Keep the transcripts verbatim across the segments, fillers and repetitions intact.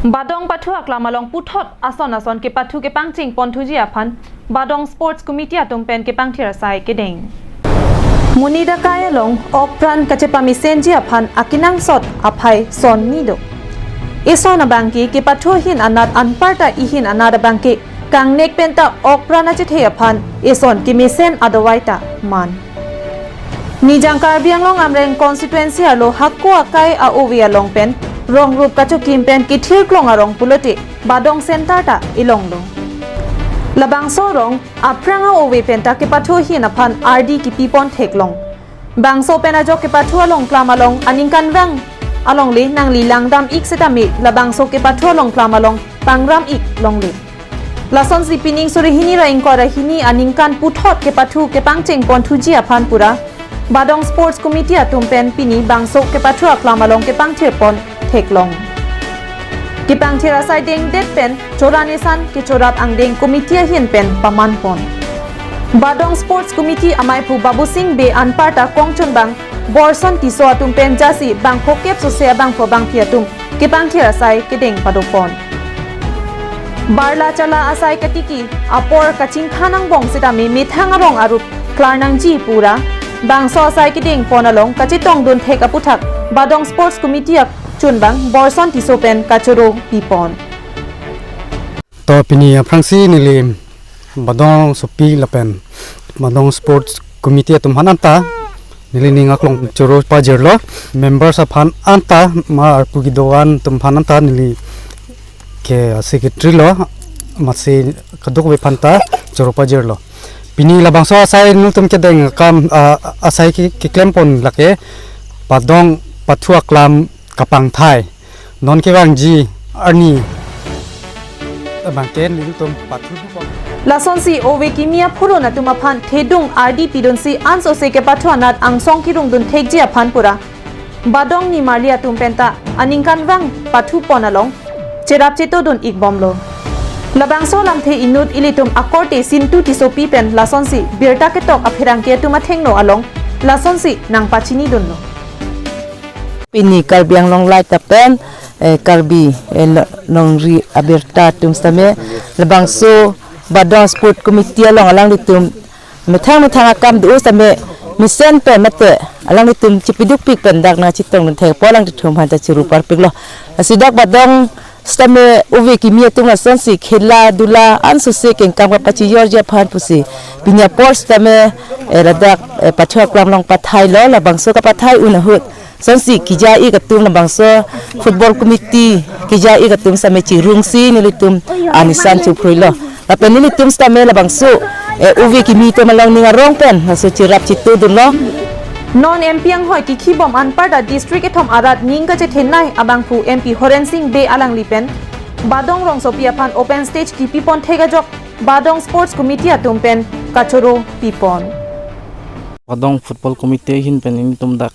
Badong pathu aklam along puthot ason ason kepathu kepangcheng ponthuji aphan Badong Sports Committee atum pen kepangthir asai kedeng. Monit akai along okpran kachepamesenji aphan akenangsot aphai son ni do. Eson abangke kepathu ahin anat anparta ihin anat abangke kangnek penta okpran achethe aphan eson kemesen adawai ta man. Nijang Karbi Anglong Amreng constituency arlo hako akai a-ove along pen rongrup kachokim pen kethirklong arong pulote Badong center ta elonglo. Labangso arong aphrang a-ove penta kepathu ahin aphan ardi kipipon theklong. Bangso pen ajok kepathu along klam along aningkanvang alongle nangli langdam ik setame labangso kepathu along klam along pangram ik longle. Lasonsi pining suri hini ra ingkoi ra hini aningkan puthot kepathu kepangcheng ponthuji aphan pura Badong Sports Committee atum pen pini bangso kepathu aklam along kepangthir pon theklong. Kepangthir asai dengdet pen choran esan kechorap angdeng committee ahin pen paman pon. Badong Sports Committee amaiphu Babusing Bey anparta kongchunbang Borson Tisso atum pen jasi bangphokep sose abangpho bangphi atum kepangthir asai kedeng padopon. Barla chala asai katiki apor kachingthan angbong setame methang arong arup klar nangji pura bangso asai kedeng pon along kachetongdun thek aputhak Badong Sports Committee akchunbang Borson Tisso pen kachoro pipon. To pini aphrangsi neli Badong sopi lapen Badong Sports Committee atum aphan anta neli ning aklong choro pajirlo, members aphan anta ma arpu kedo-an atum aphan anta neli ke secretary lo, masi kadokave aphan ta choro pajirlo. Pini labangso asai nelitum kedeng akam, ah, asai ke, keklem pon lake Badong pathu aklam kapangthai. Non kevangji arni abangke nelitum pathu pon. Lasonsi ove kimi aphurun atum aphan thedung ardi pidunsi ansose kepathu anat angsong kirungdun thekji aphan pura Badong nimarli atum penta aningkanvang pathu pon along cherap chetodun ikbomlo. Labangso lamthe inut ilitum akorte Sintu Tissopi pen lasonsi birta ketok apherangke atum athengno along lasonsi nangpachinidunlo. Pini Karbi Anglong Live ta pen, eh, Karbi, eh, lo-, longri abirta atum setame labangso Badong Sport Committee along alanglitum methang methang akam do setame mesen pen mate alanglitum chipidukpik pen dak nangchetongdun thek apot alanglitum aphan ta choro parpiklo. Lasi dak Badong setame ove kimi atum lasonsi khela dula ansose kengkam kapachijorji aphan pusi pini apor setame, eh, ladak, eh, pathu aklam along pathailo, labangso kapathai un ahut lasonsi keja-ik atum labangso football committee keja-ik atum setame chirungsi nelitum an esan chupruilo. Lapen nelitum setame labangso, eh, ove kimi atum along ning arong pen laso cherap chetodunlo. Non M P anghoi kikhibom anparta district kethom arat ning kachethenei abangphu M P Horen Sing Bey alangli pen Badong rongsopi aphan open stage kipipon thek ajok Badong Sports Committee atum pen kachoro pipon. Badong Football Committee ahin pen nelitum dak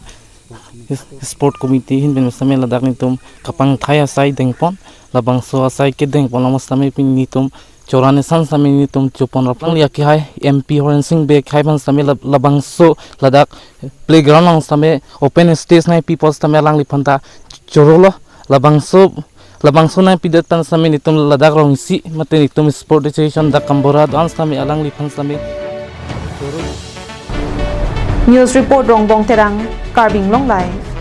Sport Committee ahin pen setame ladak nelitum kapangthai asai dengpon, labangso asai kedengpon along setame pini nelitum choran esan setame nelitum chopon raplang liya kehai M P Horen Sing Bey kehai aphan setame lab-, labangso ladak playground along setame open stage nangpipo setame alangliphan ta chorolo. Labangso, labangso nangpidet pen setame nelitum ladak rong isi mate nelitum sport association dak kambora do-an setame alangliphan setame choro. News report Rongbong Terang, Karbi Anglong Live.